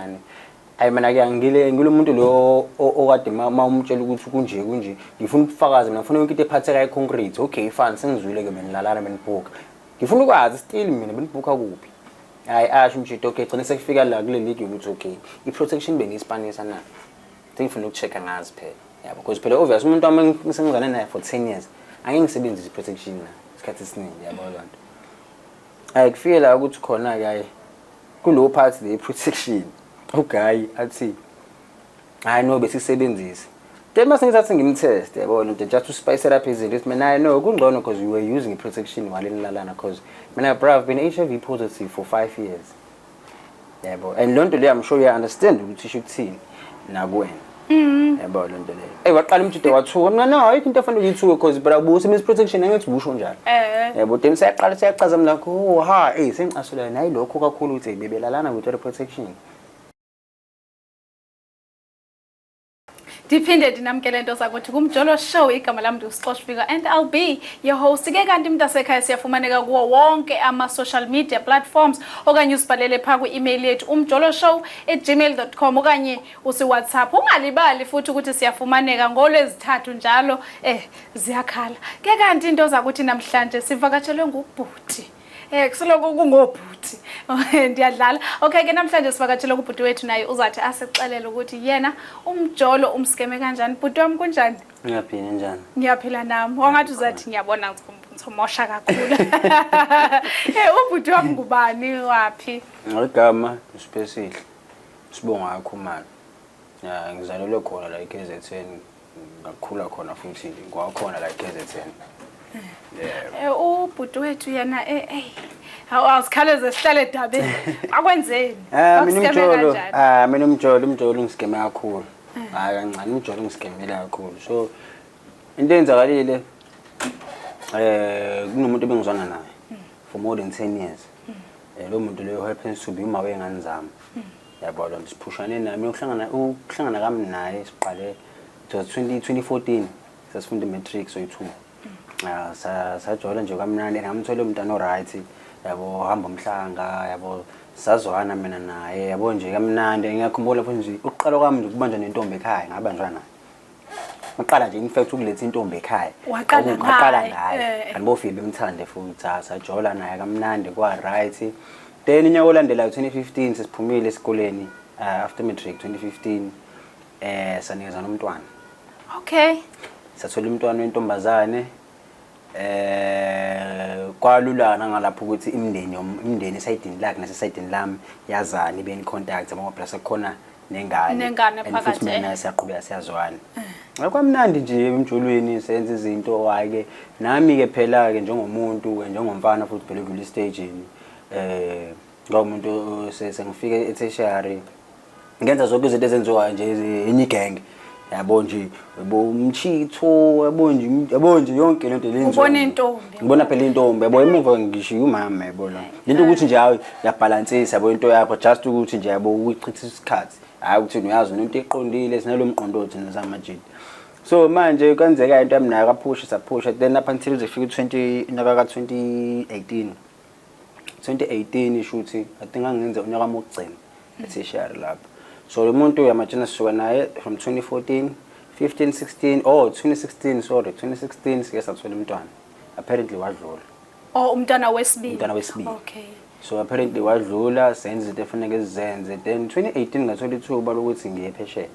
nani. Ayi mina ke ngile ngilomuntu lo okade ma umtshela ukuthi kunje kunje ngifuna ubufakazi mina, ngifuna yonke into ephathekayo concrete. Okay, fine, sengizwile ke benilalana, benibhuka, ngifuna ukwazi still mina benibhuka kuphi. Hayi, asho umjito, okay, gcine sekufika la kule league ukuthi okay, i-protection bengiyispanisa na, sengifuna uku-check-a ngazi phela, yabo, because phela obvious umuntu wami sengizwane naye for 10 years, angeke ngisebenzise i-protection na isikhathi esiningi, yabo loo nto. Hayi, kufike la ukuthi khona-ke, hayi, kulowo part le protection, uguy athi hayi no, besisebenzise. Then mase ngithathe ngimtest, yabo lento, just to spice it up izinto, ithi mina hayi no, kungcono because we were using i-protection while nilalana, because mina bro, I've been HIV positive for 5 years, yabo, and loo nto leyo I'm sure you understand ukuthi isho ukuthini nakuwena, yabo loo nto leyo. Eyi, waqala umjito wathuka. Mina no, ayikho into efanele uyithuke because bra busebenzisa protection, angithi busho njalo. Yabo, then siyaqala siyachaza mina lakho, oh ha, eh sengicasula nayi lokho kakhulu ukuthi bebelalana with protection. Ndiphinde ndinamkele nto zakuthi kuMjolo Show. Igama lam ndinguSixoshfika and I'll be your host. Ke kanti mntasekhaya, siyafumaneka kuwo wonke ama-social media platforms, okanye usibhalele phaa kwi-email yethu umjoloshow@gmail.com, okanye usiWhatsApp. Ungalibali futhi ukuthi siyafumaneka ngolwezithathu njalo ziyakhala. Ke kanti into zakuthi namhlanje sivakatshelwe ngubhuti. Kusoloko kungobhuti. Ndiyadlala. Okay ke, namhlanje sivakatshele kubhuti wethu, naye uzathi asixelele ukuthi yena umjolo umskeme kanjani. Bhuti wami, kunjani? Ngiyaphila, njani? Ngiyaphila nami. Wangathi uzathi ngiyabona ngizomosha kakhulu. Ubhuti wami ngubani, wapi? Igama uSiphesihle. Sibonga kakhumalo. Ya, ngizalelwe khona la eKZN, ngakhula khona futhi ngwakhona la eKZN. Yeah. Ubhuti wethu yena hawu, awusikhaleze sihlale edabeni. Akwenzeni? Mina Wakuskeme umjolo, kanjani? ah, mina umjolo ungiskeme kakhulu. Hayi kancane, umjolo ungiskemile kakhulu. So into eyenzakalile, kunomuntu ebengizwana naye for more than 10 years. Lo muntu leyo happens to be uma wengane zami. Yabo lo siphushane nami ukuhlangana kami naye siqale, it was 20 2014, sasifunda i-matric soyi-2. Ah, sajola nje kamnandi, ngamthola umntana o-right, yabo, hamba umhlanga, yabo, sazwana mina naye, yabo nje kamnandi. Ngiyakhumbula futhi nje ukuqala kwami nje ukubanjwa nentombi ekhaya, ngabanjwa naye. Uqala nje in fact ukuletha intombi ekhaya. Waqala Ngaqala ngaye, ngaye. Kanti bofike bemthande futhi, ah, sajola naye kamnandi kwa right. Then unyaka olandelayo 2015 sesiphumile esikoleni, after matric 2015, sanikezana umntwana. Sathola umntwana wentombazane. Kwalula nangalapho ukuthi imindeni esayidini lakhe nasesayidini lami yazana, ibe in contact ngoba phela sekukhona nengane. Nengane And phakathi, futhi mina siyaqhubeka siyazwana. Kwamnandi nje emjolweni, senza izinto. Hhayi-ke nami-ke phela-ke njengomuntu-ke, njengomfana futhi phela edlula estagini, ngomuntu sengifike e-tertiary, ngenza zonke izinto ezenziwayo nje enye igenge, yabo nje, yabo umchitho, yabo nje, yabo nje yonke lento le yenziwa Ubona nje. intombi. Ngibona phela intombi, yabo, emuva ngishiya umama, yabo la lento ukuthi nje hayi uyabhalansisa, yabo, into yakho just ukuthi nje, yabo, ukuchitha isikhathi, hhayi ukuthi uyazi nento eqondile, sinalo mqondo thina zamajidi. So manje kwenzeka into yami nayo, kaphusha saphusha, then up until ize kufika u-20 unyaka ka-2018, 2018 shuthi I think ngangenze unyaka wami wokugcina e-tertiary lapho. So lo muntu uyamajina sisuka naye from 2014, 15, 16, oh, 2016, sorry, 2016 sike sathola umntwana. Apparently wadlula. Oh, umntwana wesibili. Umntwana wesibili. So apparently wadlula, senza izinto efanele sizenze, then 2018 ngathola ithuba lokuthi ngiye phesheya.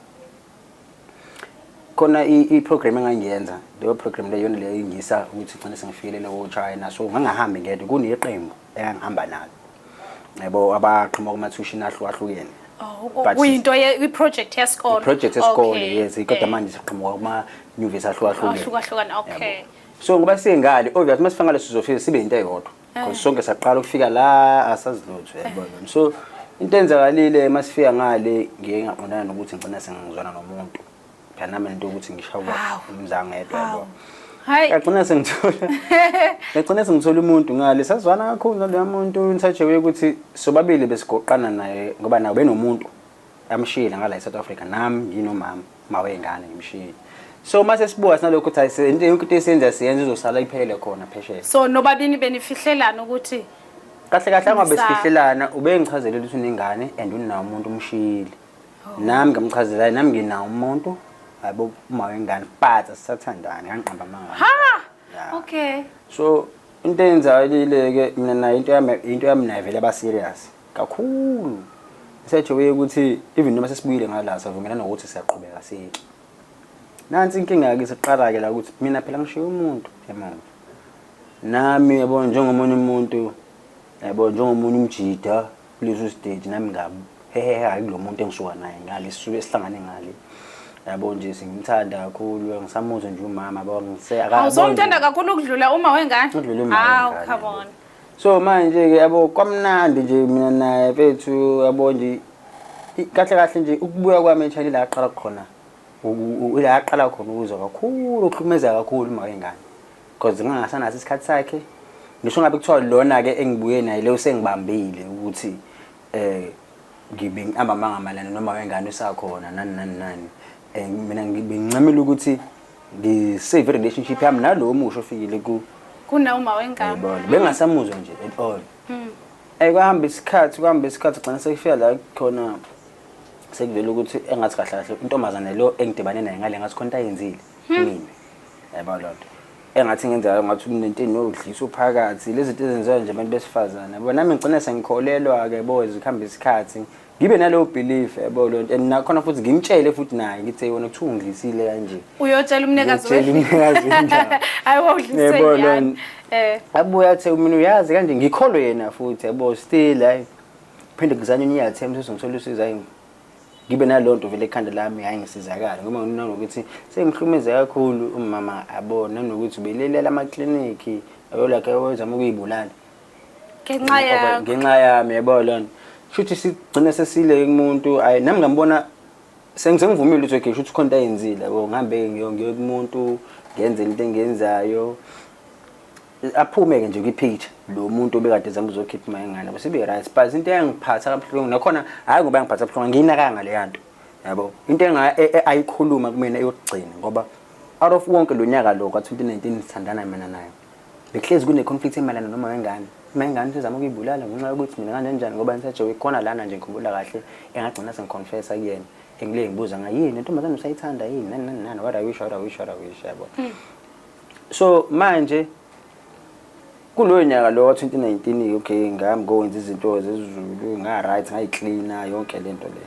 Khona i-program engangiyenza, leyo program leyo iyona leyo ingisa ukuthi gcine sengifikelele ko-China. So ngangahambi ngedwa, kuneqembu engangihamba nalo, yabo, abaqhamuka kuma-tuition ahlukahlukene. Oh, But kuyinto ye i-project yesikole. I-project yesikole. Yes, kodwa manje siqhamuka kuma-nyuvesi ahlukahlukene. Ahlukahlukene, okay. Yabo. So ngoba singale, obvious uma sifika ngale sizofika sibe into eyodwa because sonke saqala ukufika la, asazi lutho, yabona. So into enzakalile, uma sifika ngale ngiye ngaqondana nokuthi ngigcina sengizwana nomuntu phela nami, lento yokuthi ngishawa umzangedwa, yabo. Hayi. Ngagcina sengithola umuntu ngale, sazwana kakhulu naloya muntu in such a way ukuthi sobabili besigoqana naye ngoba nawe benomuntu amshiyile ngala e-South Africa, nami nginomama mawengane ngimshiyile. So mase sibuka sinalokho ukuthi hayi, into yonke into esiyenza siyenza izosala iphelele khona phesheya. So nobabini benifihlelana ukuthi Kahle kahle angabe Sa- sifihlelana, ubengichazela ukuthi unengane and unawo umuntu, umshiyile. Nami ngamchazela, nami nginawo umuntu, yabo, uma wengane, but asisathandani, ngangiqamba amanga. Ha. Yeah. So into eyenzakile-ke mina naye, into yami naye vele aba-serious kakhulu, sejobeye ukuthi even noma sesibuyile ngala, savumelana ngokuthi siyaqhubeka siyeke. Nansi inkinga-ke, siqala-ke la ukuthi mina phela ngishiye umuntu emuva nami, yabo, njengomunye umuntu, yabo, njengomunye umjida kuleso stage, nami ngaheheha kulo muntu engisuka naye ngale, sisuke sihlangane ngale, yabo nje, singimthanda kakhulu, ngisamuzwa nje umama, yabo, Awusomthanda kakhulu ukudlula uma wengane? Ukudlula uma Hawu, wengane, come on. So manje-ke, yabo, kwamnandi nje mina naye mfethu, yabo nje, kahle kahle nje ukubuya kwami eChina la aqala khona ila aqala khona ukuzwa kakhulu ukuhlukumezeka kakhulu uma wengane, because ngingasanaso isikhathi sakhe. Ngisho ngabe kuthiwa lona-ke engibuye naye leyo sengibambile ukuthi ngibe ngihamba amanga noma wengane usakhona, nani nani nani, mina ngibe ngincamela ukuthi ngi-save i-relationship yami nalowo musho ofikile ku Kunoma wengane. Yebo, bengasamuzwa nje at all. Kwahamba isikhathi, gcina sekufika la khona sekuvela ukuthi engathi kahle kahle intombazane lo engidibane naye ngale ngathi khona into ayenzile mina. Yabo lonto. Engathi ngenzeka ngathi unento enodliso phakathi, lezi zinto ezenziwa nje abantu besifazane. Yabo, nami ngigcina sengikholelwa ke bo, zikhamba isikhathi. Ngibe naleyo belief, yabo lonto, and nakhona futhi ngimtshele futhi naye, ngithi wena kuthiwa ungidlisile kanje. Uyotshela umnikazi Ngiyotshela umnikazi wendawo. Hayi, wawudlise Yebo, nyani. lona. Abuye athi mina uyazi kanje, ngikholwe yena futhi, yabo, still hayi, phinde kuzanye enye i-attempt ukuthi ngithole usizo, hayi, ngibe naleyo nto vele ekhanda lami, hayi, ngisizakale ngoba nanokuthi sengihlukumeze kakhulu umama, yabo, nanokuthi ubelelela amaklinikhi, yabo, like wezama ukuyibulala Ngenxa yakho. Ngenxa yami, yabo lona. Shuthi sigcine sesile kumuntu, ayi, nami ngambona sengivumile ukuthi okay, shuthi khona into ayenzile, yabo, ngihambe ngiyo kumuntu, ngenze into engiyenzayo, aphume-ke nje kwi-picture lo muntu obekade ezama uzokhipha imali ngane, yabo, sibe right. But into eyangiphatha kabuhlungu nakhona, hhayi ngoba yangiphatha kabuhlungu, angiyinakanga leya nto, yabo, into ayikhuluma kumina eyokugcina, ngoba out of wonke lo nyaka lo ka-2019 sithandana mina nayo, bekuhlezi kune-conflict emayelana noma wengane, uma ingane isizama ukuyibulala ngenxa yokuthi mina kanjani njani, ngoba ngisajoke khona lana nje. Ngikhumbula kahle engagcina sengiconfessa kuyena, engile ngibuza ngayo, yini intombazane usayithanda yini, nani nani nani, what I wish, what I wish, what I wish, yabo. So manje kuloyo nyaka lo wa-2019, okay, ngami ngowenza izinto zesiZulu, nga-right, ngayiklina yonke lento le.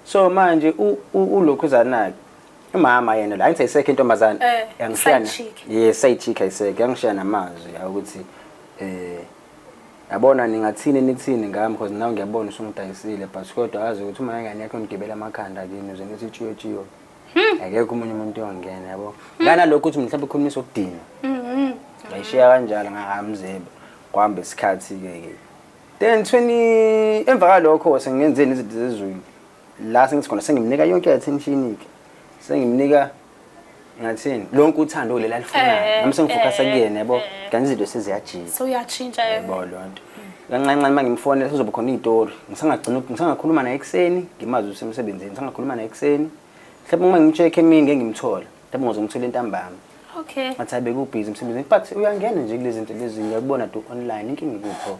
So manje ulokhuzana-ke umama yena la, angithi ayisekho intombazane, yangishiya side chick. Yes, side chick ayisekho, yangishiya namazwi ukuthi yabona, ningathini nithini ngami, because nawe ngiyabona usungidayisile, but kodwa azi ukuthi uma ingane yakho ngigibela amakhanda kini, uze nithi tshiyo tshiyo, akekho omunye umuntu oyongena, yabo, nganalokho ukuthi mhlawumbe ukhulumisa ukudina. Ngayishiya kanjalo, ngahamzebe. Kwahamba isikhathi-ke ke then 20 emva kalokho sengenzeni izinto zezulu la, sengithi khona sengimnika yonke i-attention-ke, sengimnika ngathini lonke uthando leli alifunayo, nami sengifocusa kuyena, yabo, kanti izinto seziyajika. So uyatshintsha. Yabo lonto, kancane kancane uma ngimfonela kuzoba khona iy'tori, ngisangagcina ngisangakhuluma naye ekuseni, ngimazi usemsebenzini, ngisangakhuluma naye ekuseni, mhlawumbe uma ngim-check emini ngeke ngimthole, mhlawumbe ngoze ngithole ntambama. Ngathi hayi, bekubhizi emsebenzini, but uyangena nje kulezi zinto lezi, ngiyakubona do online, inkinga ikupho,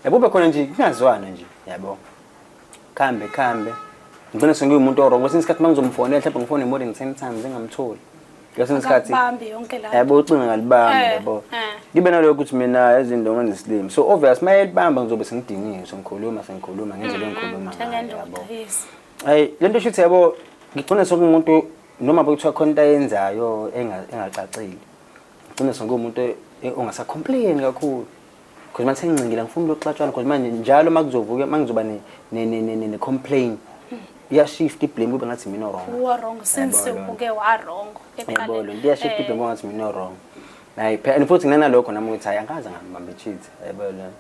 yabo, kube khona nje kungazwana nje, yabo, khambe khambe ngigcine sengiwumuntu o-wrong. Kwesinye isikhathi uma ngizomfonela, mhlawumbe ngifone more than 10 times engamtholi, kwesinye isikhathi Akakubambi yonke la. Yabo, ucingo ngalibamba, yabo, ngibe nalokho ukuthi mina izinto nginesilimi, so obvious uma elibamba ngizobe sengidiniwe, sengikhuluma ngendlela engikhuluma ngayo, Njengendoda. Yabo. Hayi, lento shuthi, yabo, ngigcine sekuwumuntu noma bekuthiwa khona into ayenzayo engacacile, ngigcine sengiwumuntu ongasacomplain kakhulu, because manje sengincingile, ngifuna ukuxatshwana, because manje njalo uma kuzovuka, uma ngizoba ne-complain, iya-shift i-blame kube ngathi mina wrong. Uwa wrong since Yabo, uke wa wrong yabo lo iya-shift i-blame kube ngathi mina wrong. Hayi phela, and futhi nginalokho nami ukuthi hayi, angikaze ngambamba i-cheat, yabo lo.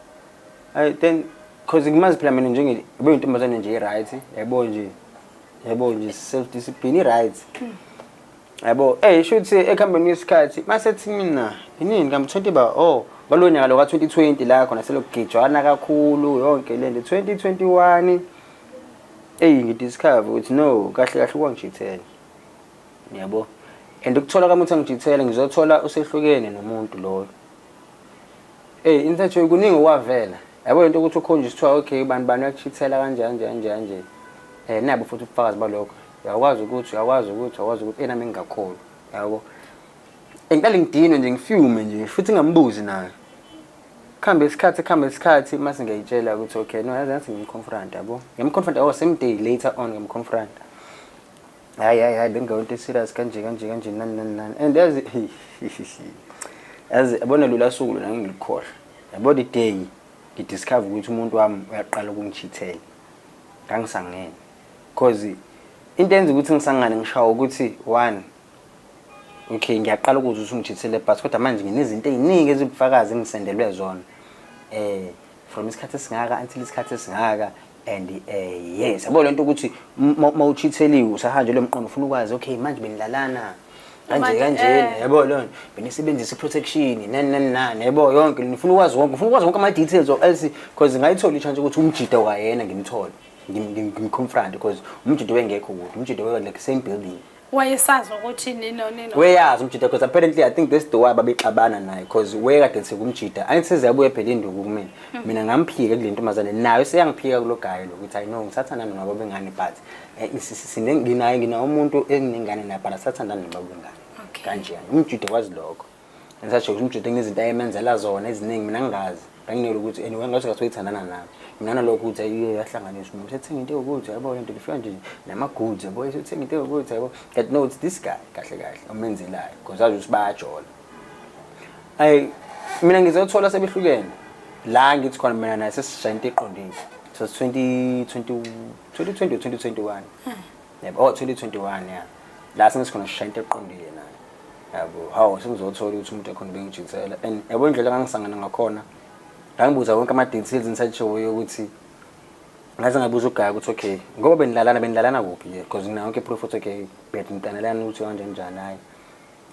Hayi, then cause ngimazi phela mina njenge beyintombazane nje i-right, yabo nje, yabo nje, self discipline i-right, yabo. Shuthi ekuhambeni kwesikhathi masethi mina inini kambe 20 ba, oh, ngalowo nyaka lo ka-2020 la khona selokugijwana kakhulu yonke le nto, 2021, eyi, ngidiscover ukuthi no, kahle kahle kwangicheatela, yabo, and ukuthola kwami ukuthi angicheatele, ngizothola usehlukene nomuntu loyo. In such way kuningi okwavela. Yabo lento ukuthi ukhonjiswa kuthiwa okay, bani bani uyakuchithela kanje kanje kanje kanje, nabo futhi ubufakazi balokho, uyakwazi ukuthi enami ngingakholwa, yabo. Ngiqale ngidinwe nje, ngifume nje futhi ngingambuzi naye. Kuhambe isikhathi, kuhambe isikhathi, mase ngiyayitshela ukuthi okay, no, yazi ngathi ngimconfront, yabo, ngimconfront. Oh, same day later on ngimconfront, hayi hayi hayi, bengeyonto serious kanje kanje kanje, nani nani nani. And yazi yabona lula suku lona ngilikhohlwa, yabo, the day ngidiscover ukuthi umuntu wami uyaqala ukungichithela, ngangisangene, cause into enza ukuthi ngisangane, ngishawa ukuthi one, okay, ngiyaqala ukuzwa ukuthi ungichithele, but kodwa manje nginezinto ey'ningi ezibufakazi engisendelwe zona from isikhathi esingaka until isikhathi esingaka. And yes, yabo lento ukuthi uma uchitheliwe usahanjelwe umqondo, ufuna ukwazi, okay, manje benilalana kanje Manje, kanjena, yabo, lona benisebenzisa i-protection, nani nani nani, yabo, yonke ngifuna ukwazi wonke, ngifuna ukwazi wonke ama-details or else, because ngayithola i-chance ukuthi umjida wayena ngimthole, ngimconfront, because umjida wengekho kude, umjida we like same building. Wayesazi ukuthi nino nino? Weyazi umjida, because apparently I think this the why babexabana naye, because wekade sekumjida angithi seziyabuya phela induku kumina. Mina ngamphika kule ntombazane, nayo seyangiphika kulo guy lo, ukuthi I know ngisathandana nobaba bengane, but nginaye, nginawo umuntu enginengane naye, but asathandana nobaba bengane. Kanjani umjida wazi lokho? Ngisasho ukuthi umjida kunezinto ayemenzela zona eziningi, mina ngingazi, nganginele ukuthi anyway ngathi ngathi uyithandana nami mina, nalokho ukuthi ayiye yahlanganisa umuntu ethenga into yokuthi, yabo, lento lifika nje nama-goods, yabo, ethenga into yokuthi, yabo, but no, it's this guy kahle kahle omenzelayo, because azi ukuthi bayajola. Ayi, mina ngizothola sebehlukene la ngithi khona mina naye sesishaya into eqondile. It was 2020, 2020 or 2021, yabo, oh, 2021, yeah, la sengisikhona sishaya into eqondile naye, yabo. Hawu, sengizothola ukuthi umuntu ekhona bengijitsela, and yabo indlela engangisangana ngakhona, ngangibuza wonke ama-details inside yokuthi ngaze ngabuza ugaya ukuthi okay, ngoba benilalana, benilalana kuphi ke, because nginayo yonke i-proof ukuthi okay, betintanelana ukuthi kanjani njani. Hayi,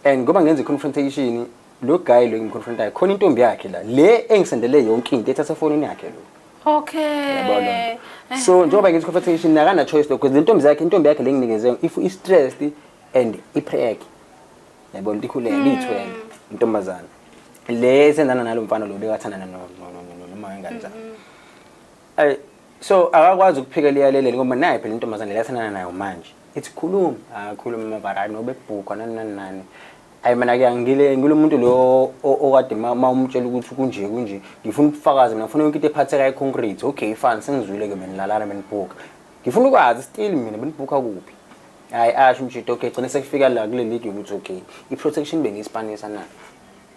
and ngoba ngenza i-confrontation, lo guy lo engimconfrontayo khona intombi yakhe la, le engisendele yonke into ethatha efonini yakhe lo. Yabo loo nto. So njengoba ngenza i-confrontation, nakana choice lo, because le ntombi zakhe, intombi yakhe le nginikeze, if i-stressed and i-preg, yabo, ikhulele, iy'thwele intombazane le esendana nalo mfana lo bekathandana noma wengane zakhe. Ayi, so akakwazi ukuphikela iyalelele, ngoba naye phela intombazane le athandana nayo manje ithi khuluma, akhuluma amavarani obebhukwa, nani nani nani. Ayi, mina-ke ngile muntu lo okade ma umtshela ukuthi kunje kunje, ngifuna ubufakazi mina, ngifuna yonke into ephathekayo e-concrete. Okay, fine, sengizwile-ke benilalana, benibhukha, ngifuna ukwazi still mina benibhukha kuphi. Hayi, asho umjito, okay, gcine sekufika la kule league yokuthi okay, i-protection bengiyispanisa na,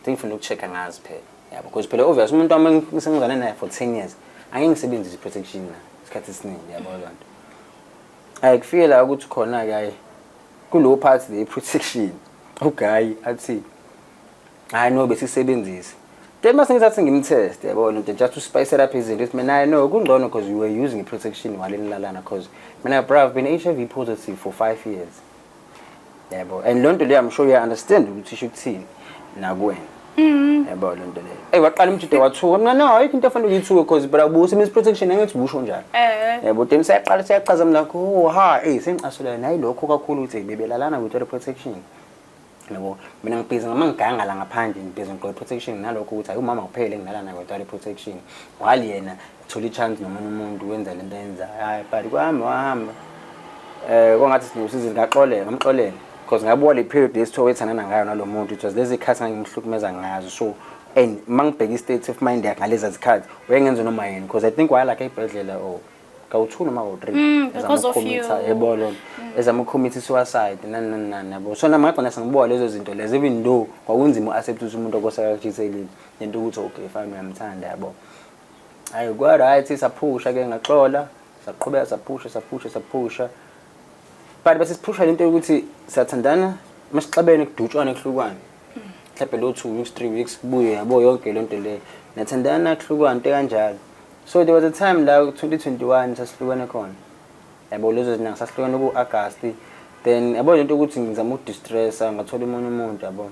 sengifuna uku-check-a ngazi phela, yabo, because phela obvious umuntu wami sengizane naye for 10 years, angeke ngisebenzise i-protection na isikhathi esiningi, yabo loo nto. Hayi, kufike la ukuthi khona-ke, hayi, kulowo part le protection, uguy athi hayi no, besisebenzise. Then mase ngithathe ngimtest, yabo lento, just to spice it up izinto, ithi mina hayi no, kungcono because you were using i-protection while nilalana, because mina bro, I've been HIV positive for 5 years, yabo, and loo nto leyo I'm sure you understand ukuthi isho ukuthini nakuwena, yabo, loo nto leyo. Eyi, waqala umjida wathuka. Mina no, ayikho into efanele uyithuke, because bra ubusebenzisa i-protection, angithi ubusho njalo? Yabo, then siyaqala siyachaza mina, oh ha, eh, sengicasula nayi lokho kakhulu ukuthi bebelalana with protection, yabo. Mina ngibhizi ngama ngiganga la ngaphandle, ngibhizi ngigqoke protection, nalokho ukuthi hayi, umama kuphela engilala naye without protection, while yena ethola i-chance nomunye umuntu wenza lento ayenzayo. Hayi, but kwahamba wahamba, kwangathi sinosizi, ngaxolela, ngamxolela, because ngabuka le period lesithiwa wethandana ngayo nalo muntu, it was lezi khathi ngangimhlukumeza ngazo. So and uma ngibheka i-state of mind yakhe ngalezi zikhathi, wayengenza noma yini, because I think wayelakha ey'bhedlela or kawu-two noma kawu-three Because of you. Yebo, lona ezama ukucommit i-suicide, nani nani nani, yabo. So nami ngagcina sengibuka lezo zinto lezo, even though kwakunzima u-accept ukuthi umuntu okosakachithelile lento ukuthi okay, fine, uyamthanda, yabo. Hayi, kwa-right, saphusha-ke, ngaxola, saqhubeka, saphusha, saphusha, saphusha, but bese siphusha lento yokuthi siyathandana, masixabene kudutshwane, kuhlukwane, mhlawumbe lo 2 weeks, 3 weeks, kubuye, yabo, yonke lento leyo, nathandana, kuhlukwane, into kanjalo. So there was a time la 2021 sasihlukene khona, yabo, lezo zinyanga sasihlukene ku-August. Then yabo lento ukuthi ngizama ukudistressa, ngathola omunye umuntu, yabo.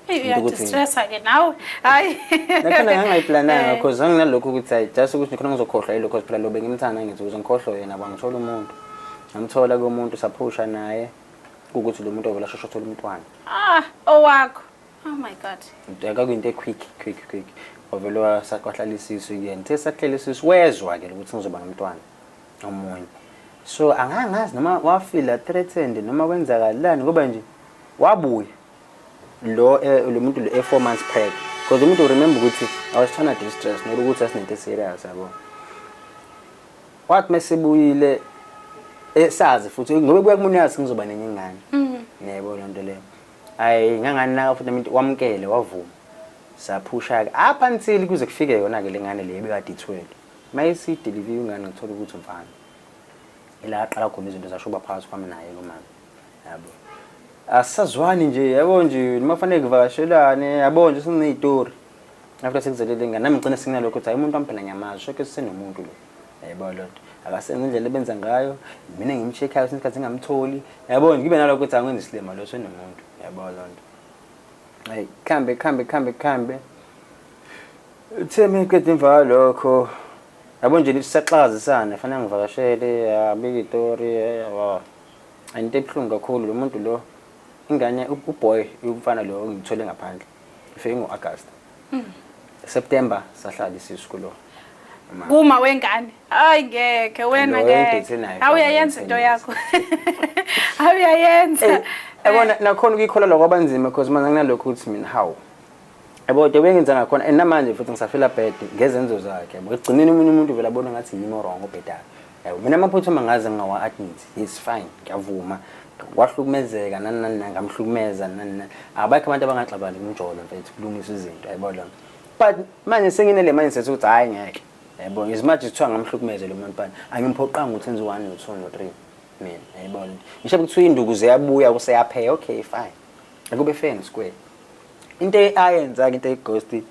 Eyi, uyadistressa ke nawe, hayi. Nakhona ngangayiplananga, because nganginalokho ukuthi hayi, just ukuthi khona ngizokhohlwa yilokho, phela lo bengimthanda, ngithi ukuze ngikhohlwe yena, bangithola umuntu, ngamthola kumuntu, saphusha naye, ukuthi lo muntu ovela sheshe uthola umntwana. Ah, owakho? Oh my God. Akakuyinto e-quick quick quick. Wavele wahlala isisu kuyena. Uthe sahlala isisu, wezwa-ke ukuthi ngizoba nomntwana omunye. So angangazi noma wafila threatened noma kwenzakalani, ngoba nje wabuya lo lo muntu lo e-4 months preg, because umuntu, remember ukuthi I was trying to distress, not ukuthi asinento serious, yabo. Wathi mesebuyile, esazi futhi ngoba kuya kumuntu yazi ngizoba nenye ingane, yebo, loo nto leyo. Ayi, nganganaka futhi umuntu wamukele, wavuma, saphusha-ke up until kuze kufike yona-ke le ngane le ebekade ithwele. Mayisi-deliver ingane, ngithola ukuthi umfana. Ila aqala khona izinto zashuba phakathi kwami naye kumama, yabo. Asisazwani nje, yabo nje, noma kufanele kuvakashelane, yabo nje, siney'tori after sekuzelele ingane. Nami ngigcine singinalokho ukuthi hayi, umuntu wami phela ngiyamazi, shoke sisenomuntu lo, yabo loo nto. Akasenza indlela ebenza ngayo, mina ngim-check-ayo kwesinye isikhathi ngingamtholi, yabo nje, ngibe nalokho ukuthi angenza isilima lo, senomuntu, yabo loo nto. Hayi, kuhambe kuhambe kuhambe kuhambe, uthe meqeda emva kwalokho, yabo nje, sisaxakazisana, fanele ngivakashele, abike itori, yabo. Into ebuhlungu kakhulu, lo muntu lo, ingane, uboy, umfana lo ngithole ngaphandle, ifike ngo-August, September sahlala isisu kulo. Kuma wengane, hayi ngeke wena. Lo ngeke engidate naye. Hawu, uyayenza into yakho, hawu, uyayenza. Yabona, nakhona ukuyikholelwa kwabanzima, because manje nginalokho ukuthi mina, hawu, yabo, the way ngenza ngakhona, and namanje futhi ngisafila bad ngezenzo zakhe, yabo. Ekugcineni omunye umuntu vele abona ngathi yimi wrong, obhedayo, yabo. Mina amaphutha uma ngaze ngingawa-admit, it's fine, ngiyavuma, kwahlukumezeka nani nani nani, ngamhlukumeza nani nani. Abakho abantu abangaxabani kumjolo, mfethu, kulungisa izinto, yabo lona. But manje senginele mindset ukuthi hhayi, ngeke, yabo. As much as kuthiwa ngamhlukumeza lo muntu, but angimphoqanga ukuthi enze u-one no-two no-three mina, yayibona. Ngisho kuthiwa induku ziyabuya kuseyapheya, okay, fine, akube fair and square. Into ayenza-ke, into eyi-ghost,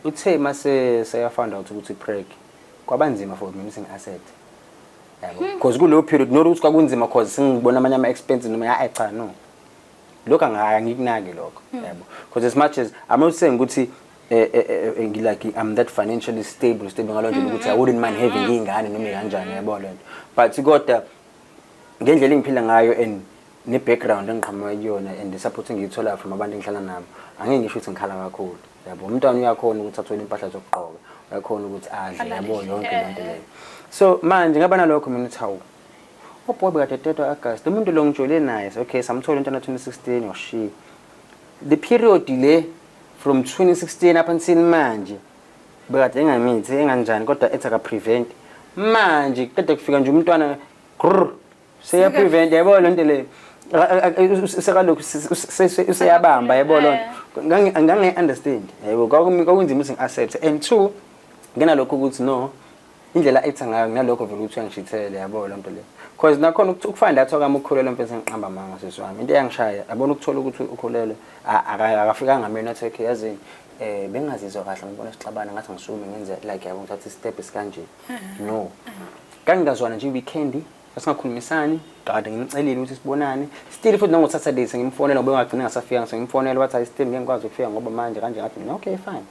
uthe mase seya-find out ukuthi preg, kwabanzima for mina ukuthi ngi-accept, yabo, because kuleyo period, not ukuthi kwakunzima cause sengibona amanye ama-expenses noma ya, cha, no, lokho angikunaki lokho, yabo, because as much as I'm not saying ukuthi like I'm that financially stable ngalo ndlela ukuthi I wouldn't mind having iy'ngane noma kanjani, yabo lento, but kodwa ngendlela engiphila ngayo and ne-background engiqhamuka kuyona and the support engiyitholayo from abantu engihlala nabo, angeke ngisho ukuthi ngikhala kakhulu, yabo. Umntwana uyakhona ukuthi athole impahla zokugqoka, uyakhona ukuthi adle, Alale yabo, yonke lento leyo. So manje ngaba nalokho mina ukuthi hawu, uboy bekade tetwa August, umuntu lo ngijole naye, okay, samthola umntwana 2016, washiya the period le from 2016 up until manje bekade engamithi enganjani, kodwa ethi aka-prevent. Manje qeda kufika nje umntwana, grr, seya-prevent, yabo lento leyo. Sekalokhu useyabamba, yabo loo nto. Ngange-understand, yabo, kwakunzima ukuthi ngi-accept. And two, nginalokho ukuthi no, indlela etha ngayo, nginalokho vele ukuthi uyangishithele, yabo loo nto leyo, cause nakhona ukufind out kwami ukukhulelwa, mfethu, ngiqamba amanga, sisi wami, into eyangishaya, yabona, ukuthola ukuthi ukhulelwe, akafikanga mina athi, okay, yazini, bengingazizwa kahle, ngibona sixabana, ngathi ngisukume ngenze like, yabo, ngithatha i-step esikanje. No, kangingazwana nje i-weekend, sasingakhulumisani, kade ngimcelile ukuthi sibonane, still futhi nango-Saturday sengimfonela, ngoba ngagcina ngasafika, sengimfonela, wathi hayi, still ngeke ngikwazi ukufika ngoba manje kanje. Ngathi mina, okay, fine.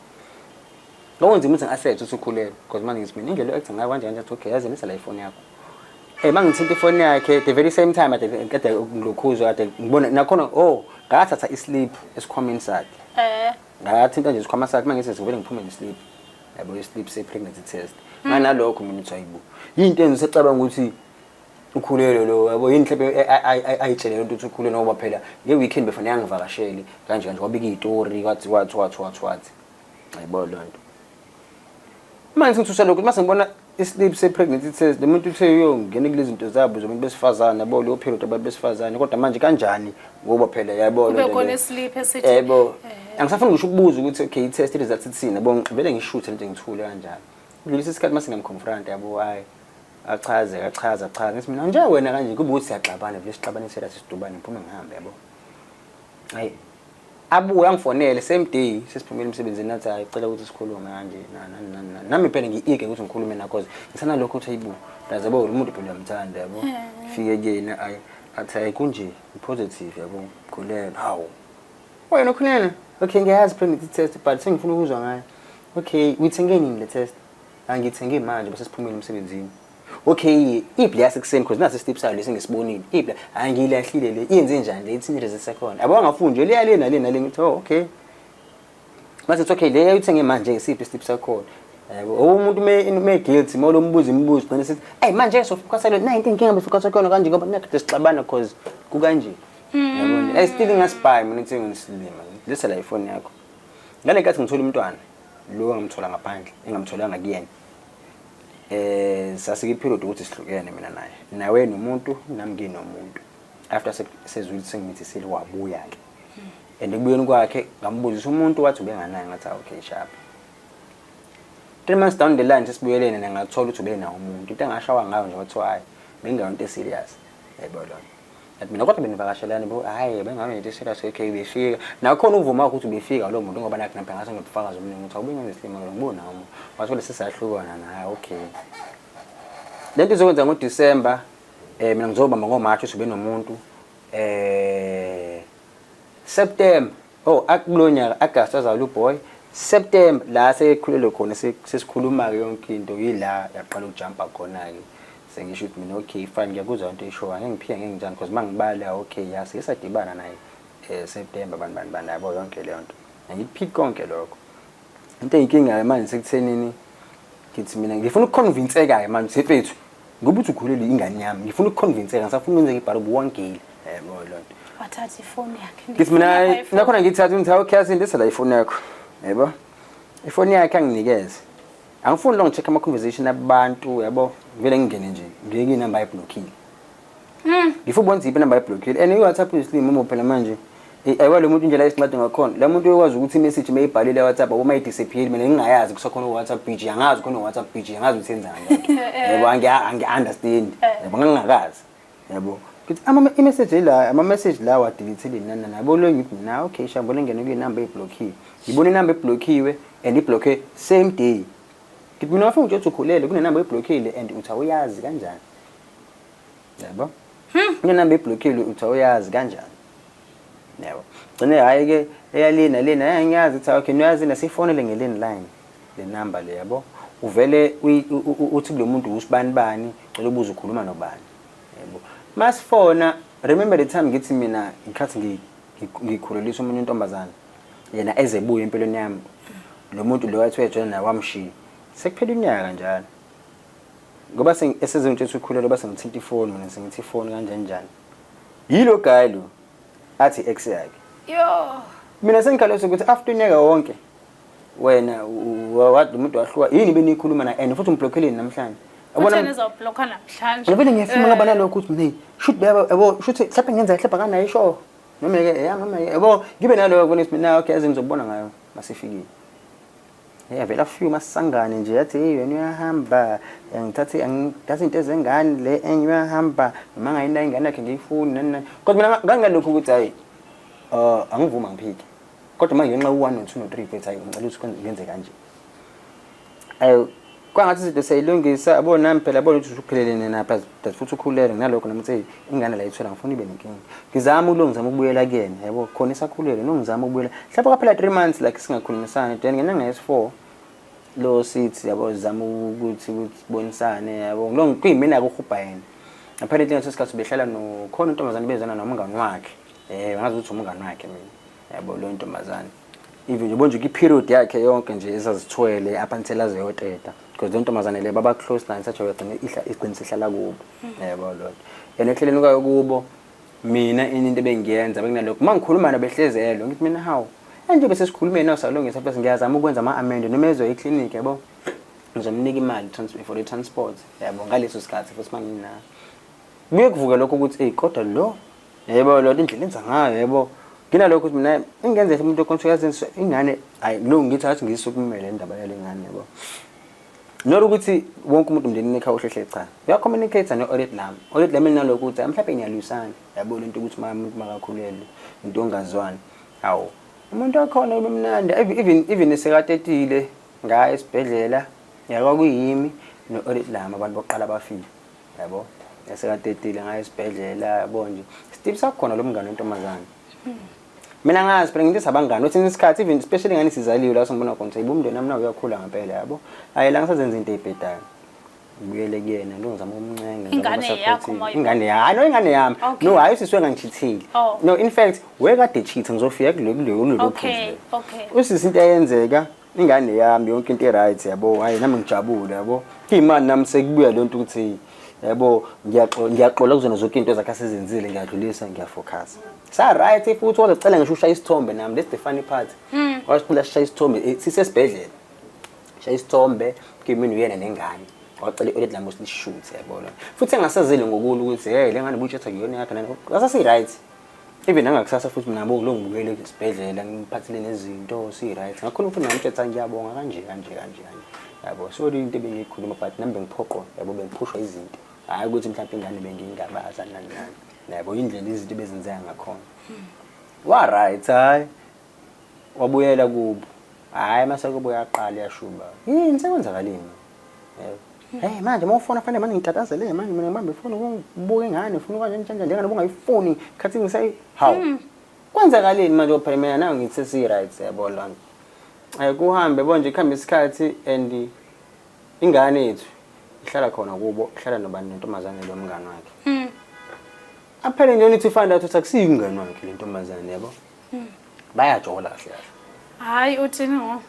Kwakunzima ukuthi ngi-accept ukuthi ukhulelwe, because manje ngithi mina indlela o-acta ngayo kanje kanje. Athi, okay, yazi, nisa la ifoni yakho. Mangithinta ifoni yakhe the very same time ade kade ngilokhuzwa, kade ngibona nakhona, oh, ngathatha islip esikhwameni sakhe. Ngathinta nje isikhwama sakhe, mangithi ngivele ngiphume neslip, yabo, islip se-pregnancy test. Nganalokho mina ukuthi hayibo, yinto enza usecabanga ukuthi ukhulelwe lo, yabo, yini mhlawumbe ayitshele lento ukuthi ukhulelwe, ngoba phela nge-weekend befanele angivakashele kanje kanje, kwabika iy'tori, kwathi wathi wathi wathi wathi, yabo loo nto. Manje ngithusa lokhu mase ngibona islip se-pregnancy test, lo muntu uthe uyongena kulezi zinto zabo zomuntu besifazane, yabo, leyo period abantu besifazane, kodwa manje kanjani, ngoba phela, yabo, kube lento khona leyo. Islip esithi Yebo, angisafuni ngisho ukubuza ukuthi okay, i-test result ithini, yabo, vele ngishuthe nje, ngithule kanjalo. Kudlulisa isikhathi, mase ngiyamconfront, yabo, hayi, achaze, achaze, achaze, ngithi mina nje wena kanje, kube ukuthi siyaxabana vele, sixabanisela sisidubane, ngiphume ngihambe, yabo. Hayi, abuye angifonele same day sesiphumile emsebenzini, athi hayi, cela ukuthi sikhulume kanje nani nani nani. Nami phela ngi-eager ukuthi ngikhulume na, cause ngisanalokho ukuthi hayibo, yazi, yabo, lo muntu phela uyamthanda, yabo. Fike kuyena, ayi, athi hayi, kunje, positive, yabo, khulelwe. Hawu, wena ukhulelwe? Okay, ngiyayazi pregnancy test, but sengifuna ukuzwa ngayo. Okay, uyithenge nini le test? Angithenge manje, bese siphumile emsebenzini. Okay, iphi le yasekuseni? Because nasi islip sayo lesi ngisibonile. Iphi le? Angiyilahlile le. Iyenze njani le? Ithini result yakhona, yabo? Angafuni nje leya, le nale nale. Ngithi, oh, okay. Mase it's okay, le uyithenge manje, isiphi isiphi sakhona, yabo? Umuntu me guilty, uma lombuza imibuzo, gcina sithi, "Hey, manje sofocus lo na into, inkinga befocus khona kanje ngoba nakade sixabana cause kukanje," yabo. Eh, still ngasibhayi mina ukuthi ngisilima. Lesa la ifoni yakho. Ngale nkathi ngithola umntwana lo, ngamthola ngaphandle, engamtholanga kuyena. Sasike period ukuthi sihlukene mina naye, nawe nomuntu, nami nginomuntu. After sezwile sengimithisile, wabuya ke, and ekubuyeni kwakhe ngambuzisa umuntu, wathi ubenganaye. Ngathi, "Okay, sharp." 3 months down the line sesibuyelene, ngathola ukuthi ubenawo umuntu. Into engashawa ngayo nje, kwathiwa hayi, bengeyonto eserious, yayibona lona. Ngathi mina, "Kodwa benivakashelani bo?" "Hayi, bengabe into eserious." Okay, befika nakhona ukuvuma ukuthi ubefika lo muntu, ngoba nakho napha ngase ngibufakazi obuningi ukuthi awubengenza isilima lo, ngibona umuntu wathola sesahlukana naye. Okay, lento izokwenza ngoDecember, mina ngizobamba ngoMarch ukuthi ube nomuntu. September, oh, akulo nyaka August wazalwa uboy. September la sekhulelwe khona, sesikhuluma ke yonke into, yila yaqala ukujumpa khona ke. Sengisho ukuthi mina, okay, fine, ngiyakuzwa into eshoyo, angeke ngiphike, ngeke njani, because mangibala, okay, ya, sike sadibana naye September, bani bani bani, yabo, yonke leyo nto, angikuphiki konke lokho. Into eyinkinga manje sekuthenini, ngithi mina ngifuna ukuconvinceka-ke manje, mfethu, ngoba uthi ukhulelwe ingane yami, ngifuna ukuconvinceka, ngisafuna ukwenza ibhalo buwangile, yabo loo nto. Wathatha ifoni yakhe. Ngithi mina nakhona ngithatha, ngithi, "Okay, yazi, la ifoni yakho," yabo. Ifoni yakhe anginikeze, angifuni lo ngi-check ama-conversation abantu, yabo, vele ngingene nje ngeke inamba ayiblockile. Ngifuna ubona ziphi inamba ayiblockile, and i-WhatsApp isilima uma phela manje. Ayiwa, lo muntu indlela esincede ngakhona, la muntu uyakwazi ukuthi imessage mayibhalile WhatsApp uma idisappear, mina ngingayazi kusakhona u-WhatsApp BG, angazi khona u-WhatsApp BG, angazi ukuthi yenzani lento, yabo, angi-understand, yabo, ngangingakazi, yabo. Ngithi ama i-message la, ama-message la wadelete-ile nani nani, yabo lo. Ngithi mina, okay, sha, ngibona ngene kuyinamba eblockiwe, ngibona inamba eblockiwe and iblocke same day. Ngithi mina, wafika ukuthi ukhulele, kunenamba eblockile and uthi awuyazi kanjani, yabo? Kunenamba eblockile, uthi awuyazi kanjani, yabo? Gcine hhayi-ke eyalina lena, ngiyazi ukuthi okay, niyazi nasifonele nge-landline le number le, yabo. Uvele uthi kulo muntu, usibani bani, cela ubuze ukhuluma nobani, yabo. Masifona, remember the time ngithi mina ngikhathi ngikhuleliswa omunye intombazane, yena ezebuya empilweni yami, lo muntu lo wathi uyajona naye, wamshiya sekuphela unyaka njalo, ngoba esezongitshela ukuthi ukhulelwe, base ngithinta ifoni mina, sengithi ifoni kanjani njani, yilo guy lo athi ex yakhe. Yo. Mina sengikhalisa ukuthi after unyaka wonke wena wathi lo muntu wahluka, yini beniyikhuluma na, and futhi ungibhlokheleni namhlanje? Utheni ezawublokha namhlanje? Vele ngiyafuna ngaba nalokho ukuthi mina shoot, yabo, shoot, mhlawumbe ngenza, mhlawumbe akanayo isho, noma ke ya, noma yabo, ngibe naloko kubona ukuthi mina, okay, yazi ngizobona ngayo masifikile. Vele afike masangane nje, yathi, "Hey, wena uyahamba, ngithathe angithathe into ezengane le enye, uyahamba noma ngayina ingane yakhe, ngiyifuni," nani nani. Kodwa mina nganginalokhu ukuthi hayi, angivuma ngiphike, kodwa manje ngenxa u1 no 2 no 3, mfethu, hayi, ngicela ukuthi ngenze kanje. Ayo, kwangathi izinto siyayilungisa, yabo. Nami phela yabona ukuthi usuphelele napha futhi ukhulelwe, nginalokho nami ukuthi ingane la ithwela, ngifuna ibe nenkinga, ngizama ukulungisa, ukubuyela kuyena, yabo, khona isakhulelwe, nongizama ukubuyela mhlawumbe kwaphela 3 months like singakhulumisani, then ngenyanga yesi-4 lo sithi, yabo, zama ukuthi kubonisane, yabo, lo kuyimina kuhubha yena. Apparently ngaleso sikhathi behlala nokhona intombazane, bezana nomngani wakhe, ngazi ukuthi umngani wakhe mina, yabo, lo ntombazane, even nje nje i-period yakhe yonke nje ezazithwele up until aze yoteta, because le ntombazane le baba close naye, such a way ihla igcina ihlala kubo, yabo, lo nto. And ehleleni kwayo kubo, mina into ebengiyenza bekunalokho uma ngikhuluma nabo behlezelo, ngithi mina, hawu, nje bese sikhulumeni naw, salungisa, bese ngiyazama ukwenza ama-amend, noma ezo eklinikhi, yabo, ngizomnika imali for the transport, yabo. Ngaleso sikhathi futhi mangina kuye kuvuke lokho ukuthi, ey, kodwa lo, yebo, lo indlela enza ngayo, yebo, nginalokho ukuthi mina ingenzeka umuntu okhonto yazi ingane, hayi lo, ngithi athi ngisukumele indaba yale ngane, yabo. Not ukuthi wonke umuntu emndenini ekhaya uhlehle, cha, uyacommunicate ne-audit lami, audit lami linalokho ukuthi mhlawumbe ngiyalwisana, yabo, lento ukuthi uma umuntu makakhulelwe into ongazwani, hawu, umuntu wakhona ube mnandi, even esekatetile ngaya esibhedlela, yakwakuyimi no-audit lami abantu bokuqala bafika, yabo, esekatetile ngaya esibhedlela, yabo nje, still sakhona lo mngane wentombazane. Mina ngazi phela ngithi sabangani wesinye isikhathi, even especially ngani sizaliwe la, sengibona khona ukuthi umndeni wami nawo uyakhula ngempela, yabo. Hayi, la ngisazenza into ey'bhedayo. Ngibuyele kuyena lo, ngizama ukumncenga. Ingane yakho uma Ingane yami, no, ingane yami. No, hayi, usisi wengangichithile. Oh. No, in fact wekade cheat, ngizofika kulelo phuzu. Usisi, into eyenzeka, ingane yami, yonke into e-right, yabo. Hayi, nami ngijabule, yabo. Imani nami sekubuya lento ukuthi, yabo, ngiyaxola, ngiyaxola kuzona zonke into zakhe asezenzile, ngiyadlulisa, ngiyafocus. Sa right futhi, wazocela ngisho ushaya isithombe nami. That's the funny part. Wasicela sishaya isithombe, sisesibhedlela, shaya isithombe kimi uyena nengane. Wacela i-oledi lami ukuthi lishuthe, yabona. Futhi engasazeli ngokulo ukuthi, hey, le ngane butshetha kuyona yakhe nani. Sasi-right even nangakusasa futhi mina lo ngibukele esibhedlela, ngiphathele nezinto, si-right. Ngakhuluma futhi ngamtshetha, ngiyabonga, kanje kanje kanje kanje, yabo. So into ebengiyikhuluma, but nami bengiphoqwa, yabo, bengiphushwa izinto, hhayi ukuthi mhlawumpe ingane bengingabaza nani nani, yabo. Indlela izinto ebezenzeka ngakhona, wa-right, hhayi, wabuyela kubo. Hhayi, mase kubo yaqala yashuba, yini sekwenzakaleni, yebo. Hey, manje uma ufona fanele manje ngitatazele manje mina, ngibambe ifoni ukubuka ingane, ufuna ukanje njani njani, lengane ubungayifuni khathi ngisayi. Hawu, kwenzakaleni manje? Phela mina nayo ngithi sesi-right, yabo lona. Kuhambe yabo nje, kuhambe isikhathi and ingane yethu ihlala khona kubo, ihlala nobani, nentombazane lo mngane wakhe. Aphele nje nithi find out ukuthi akusiyo umngane wakhe le ntombazane, yabo. Bayajola kahle kahle. Hayi, uthini ngo?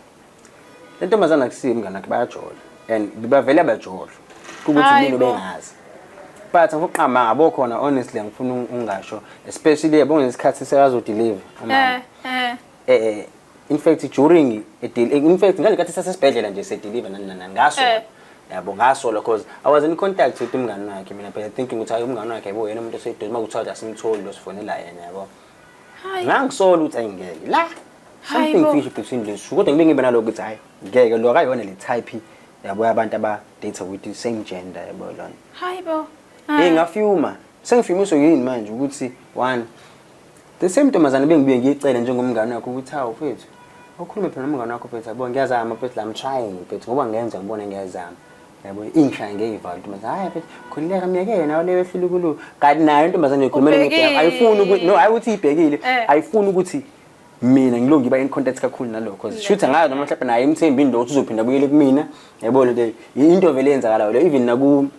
Le ntombazane akusiyo umngane wakhe, bayajola and bavele bajola kukuthi Hayi mina bo. bengazi, but ngikuqamba ngabo khona. Honestly, angifuni ungasho, especially yabo ngesikhathi sekazodeliver umama. In fact during a deal, in fact ngalekathi sasesibhedlela nje sedeliver nani nani nani, ngasola, yabo, ngasola because I was in contact with umngani wakhe. Mina phela thinking ukuthi hayi, umngani wakhe, yabo, yena umuntu oseduze, uma kuthiwa asimtholi lo, sifonela yena, yabo. Ngangisola ukuthi ayingeke la Hayi something bo. fishy between lezi two, kodwa ngibe ngibe nalokho ukuthi hayi, ngeke, lo akayona le type, yabo, yabantu aba-date with the same gender, yabo lona. Hayi bo. Hey, ngafyuma, sengifyumiswe yini manje ukuthi one the same ntombazane bengibuye ngiyicele njengomngane wakho ukuthi, hawu mfethu, awukhulume phela nomngane wakho mfethu, yabo, ngiyazama mfethu la, I'm trying mfethu, ngoba ngenza ngibone ngiyazama, yabo. Ingishaya ngeyivalo intombazane, hayi mfethu, khululeka, myekele nawe leyo ehlule ukulu. Kanti nayo intombazane ikhulumela Ubhekile. ayifuni ukuthi, no, hayi ukuthi ibhekile, ayifuni ukuthi mina ngilo ngiba in contact kakhulu nalokho cause shuthi angazi noma mhlawumbe naye imthembi into ukuthi uzophinda abuyele kumina, yabo. Lento into vele yenzakalayo leyo, even naku,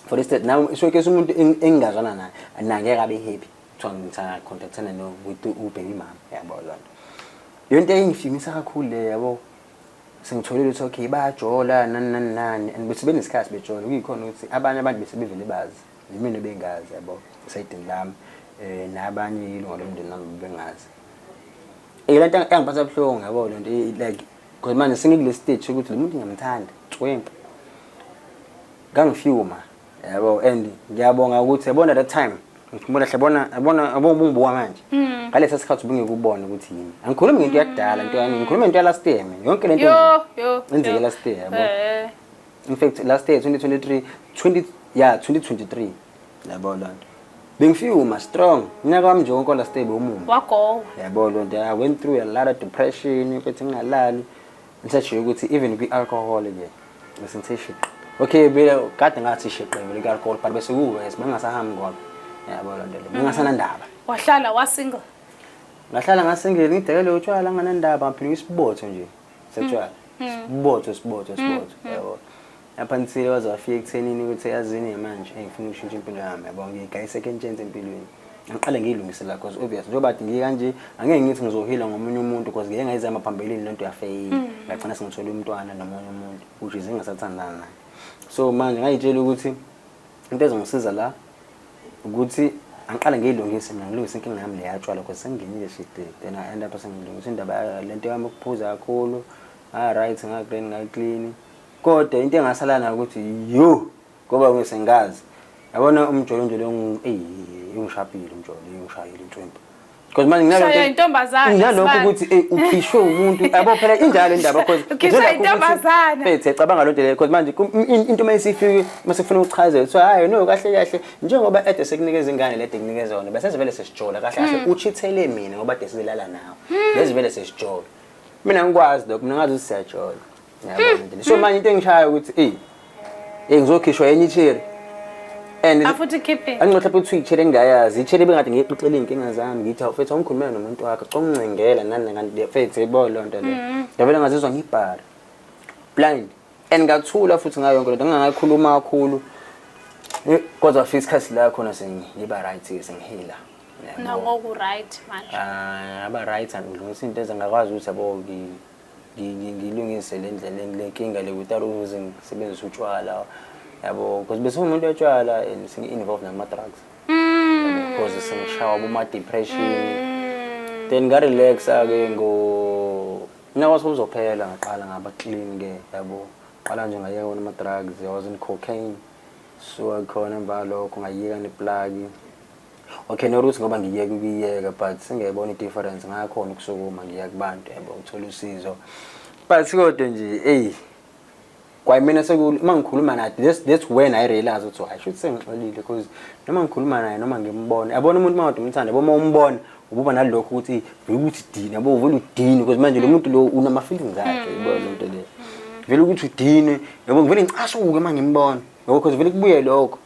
for instance, now so ke umuntu engingazwana naye na ngeke abe happy kuthiwa ngitha-contactana no with ubaby mama, yabo. Loo nto yonto engifimisa kakhulu le, yabo. Sengitholile ukuthi okay, bayajola nani nani nani and bese benesikhathi bejola, kuyikhona ukuthi abanye abantu bese bevele bazi, yimina bengazi, yabo, esayidini lami, nabanye ilunga lomndeni wami bengazi. Lento engiphatha buhlungu, yabo, lento like because manje sengikule stage ukuthi lo muntu ngiyamthanda tswempu, ngangifyuma, yabo. And ngiyabonga ukuthi, yabona, that time ngikhumbula hle, yabona, yabona, yabo, ubungibuka manje ngalesa sikhathi ubungeke ubone ukuthi yini. Angikhulumi ngento yakudala, into yani, ngikhuluma ngento ya last year mina, yonke lento Yo, yo. enzeke yo. last year, yabo. In fact last year 2023, 20, yeah, 2023, yabo. Loo nto bengifyuma strong unyaka wami nje wonke last year bewumumbi. Wagowa. Yabo loo nto, I went through a lot of depression ukuthi ngingalali, ngisashiye ukuthi even kwi-alcohol ke bese ngithe shiqe. Okay, vele kade ngathi shiqe vele kwi-alcohol, but bese kuwes bengingasahambi ngoba, yabo, loo nto le bengingasanandaba. Wahlala wasingle. Ngahlala ngasingile, ngidakele utshwala, nganandaba, ngaphila isibotho nje setshwala, sibotho, sibotho, sibotho, yabo. Lapha nisile waze wafika ekuthenini ukuthi yazini manje ngifuna ukushintsha impilo yami, yabo, ngigaye second chance empilweni. Ngiqale ngiyilungisela cause obvious njengoba kade ngikanje angeke ngithi ngizohila ngomunye umuntu because ngike ngayizama phambilini lento yafeyila, ngagcina sengithole umntwana nomunye umuntu which is engasathandana naye. So manje ngayitshela ukuthi into ezongisiza la ukuthi angiqale ngiyilungise mina, ngilungise inkinga yami le yatshwala because sengingenile shit. Then I end up sengilungisa indaba lento yami ukuphuza kakhulu. Ah, right, ngaclean, ngaclean, kodwa into engasala nayo ukuthi yo, ngoba ngisengazi, yabona, umjolo nje lo eyi, ungishapile umjolo, ungishayile inswempu because manje nginalokho Shaya intombazane, nginalokho Sibali. ukuthi ukhishwe umuntu, yabo. Phela injalo indaba because Ukhishwe intombazane. Mfethu, cabanga lonto leyo because manje into mayisifike mase kufuna ukuchazela so hayi, no, kahle kahle njengoba ede sekunikeza ingane lede kunikeza yona, bese vele sesijola kahle kahle, uchithele mina ngoba ade sizilala nawe, lezi vele sesijola. Mina ngikwazi lokho, mina ngazi ukuthi siyajola, yabona nje. So manje into engishayo ukuthi ngizokhishwa enye icherry and Afuthi keep it. Anginxoxa futhi icherry engingayazi, icherry bengathi ngiyixoxela iy'nkinga zami, ngithi awu mfethu, awungikhulumela nomuntu wakho, congcengela nani, kanti mfethu yebo loo nto leyo ngavele ngazizwa ngibhara blind. And ngathula futhi ngayo yonke lento, ngingakhuluma kakhulu. Kodwa fika isikhathi la khona sengiba right, sengihila. Yabo. Nangoku right manje? Ah, aba right, ngilungisa into ezingakwazi ukuthi, yabo, ngilungise le ndlela, le nkinga le, without ukuze ngisebenzise utshwala, yabo, because bese umuntu otshwala and sengi-involved nama-drugs because sengishawa boma-depression. Then nga-relaxa-ke ngo unyaka sewuzophela, ngaqala ngaba clean-ke, yabo. Qala nje ngayeka wona ama-drugs. I was in cocaine, so khona emva kwalokho ngayeka ne-plug. Okay, not ukuthi ngoba ngiyeka ukuyiyeka, but sengiyayibona i-difference, ngakhona ukusukuma ngiya kubantu, yabo, ukuthola usizo. But kodwa nje, eyi, kwayimina seku uma ngikhuluma naye, that's when I realize ukuthi hayi, shuthi sengixolile, because noma ngikhuluma naye, noma ngimbona, yabona, umuntu uma kade umthanda, yabo, uma umbona ububa nalokho ukuthi vele ukuthi udine, yabo, vele udine, because manje lo muntu lo unama-feelings akhe, yabo, le nto leyo vele ukuthi udine, yabo, ngivele ngicasuke uma ngimbona, yabo, because vele kubuye lokho,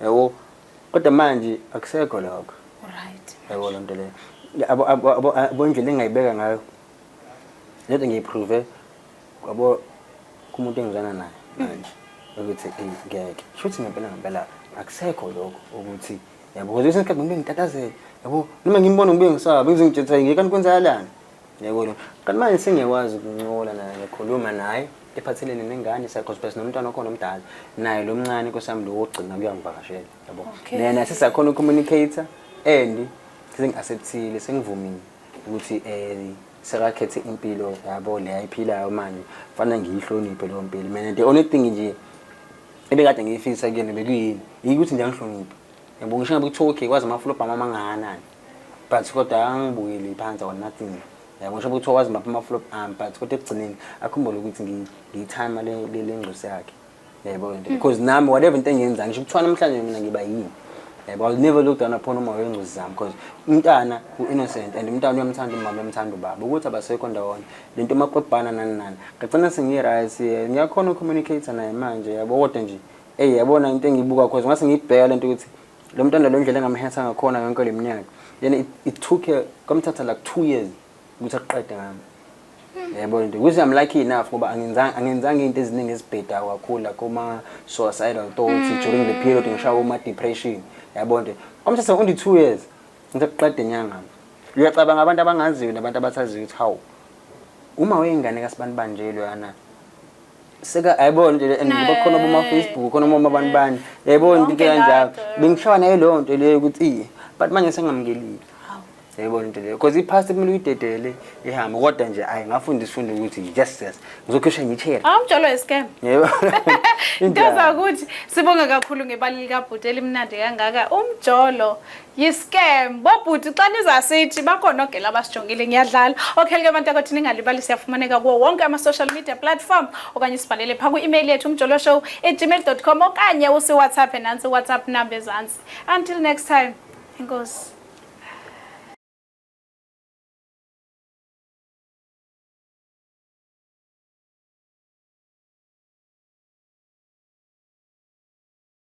yabo. Kodwa manje akusekho lokho. Yabo, loo nto leyo, yabo, indlela engingayibeka ngayo lento, ngiyi-prove, yabo, kumuntu engizwana naye manje ukuthi eyi, ngeke, shuthi ngempela ngempela akusekho lokho ukuthi, yabo, because kwesinye isikhathi ngibuye ngitatazele, yabo, noma ngimbona ngibuye ngisaba, ngize ngitshela ngeke, kanti kwenzakalani, yabo lo. Kanti manje sengiyakwazi ukuncokola naye, ngikhuluma naye ephathelene nengane sakho, phela sinomntwana okhona omdala, naye lo mncane, nkosi yami, lo wokugcina kuyangivakashela, yabo. Nena sisakhona uku-communicate and sengi-acceptile, sengivumile ukuthi sekakhethe impilo, yabo, le ayiphilayo manje, fanele ngiyihloniphe leyo mpilo. Mina the only thing nje ebekade ngiyifisa kuyena bekuyini, yikuthi nje angihloniphe, yabo. Ngisho ngabe kuthiwa okay, kwazi ama-flop ami amangakanani, but kodwa angibukeli phansi or nothing, yabo. Ngisho kuthiwa wazi maphi ama-flop ami, but kodwa ekugcineni akhumbule ukuthi ngiyithima le ngcosi yakhe, yabo lento, because nami whatever into engiyenzayo, ngisho kuthiwa namhlanje mina ngiba yini, yabo, I'll never look down upon uma wengcosi zami, because umntana u-innocent and umntana uyamthanda umama, uyamthanda ubaba, ukuthi abasekho ndawonye, lento makwebhana nani nani. Ngagcina sengiyi-right, ngiyakhona uku-communicate naye manje, yabo. Kodwa nje, eyi, yabona into engiyibuka, cause ngase ngiyibheka lento ukuthi lo mntwana lo ndlela engamhetha ngakhona yonke le minyaka, then it took her, kwamthatha like 2 years ukuthi akuqede ngami, yabo into, which I'm lucky enough ngoba angenzanga into eziningi ezibhedayo kakhulu, like oma suicidal thoughts during the period ngishaya uma depression, yabo nje. Kwamthatha only 2 years ngithe kuqede nyanga. Uyacabanga abantu abangaziyo nabantu abathaziyo ukuthi hawu, uma weyingane kasibani banje loyana seka, ayibona nje, and ngoba khona boma Facebook, khona uma abantu bani, yayibona into Yonke kanjalo. laa nto. Bengishaya naye leyo nto leyo ukuthi iye, but manje sengamukelile, yayibona into leyo, because i-past kumele uyidedele ihambe. Kodwa nje ayi, ngafunda isifundo ukuthi yes, ngizokhishwa ngicherry. Ah, umjolo yi-scam. Yebo. Into zakuthi sibonge kakhulu ngebali likabhuti elimnandi kangaka. Umjolo yi-scam. Bobhuti, xa nizasithi bakhona ogela abasijongile, ngiyadlala. Okay ke abantu akothi, ningalibali, siyafumaneka kuwo wonke ama-social media platform, okanye sibhalele phaa kwi-email yethu umjoloshow@gmail.com, okanye usi-WhatsApp, nantsi i-WhatsApp number ezantsi. Until next time, enkosi.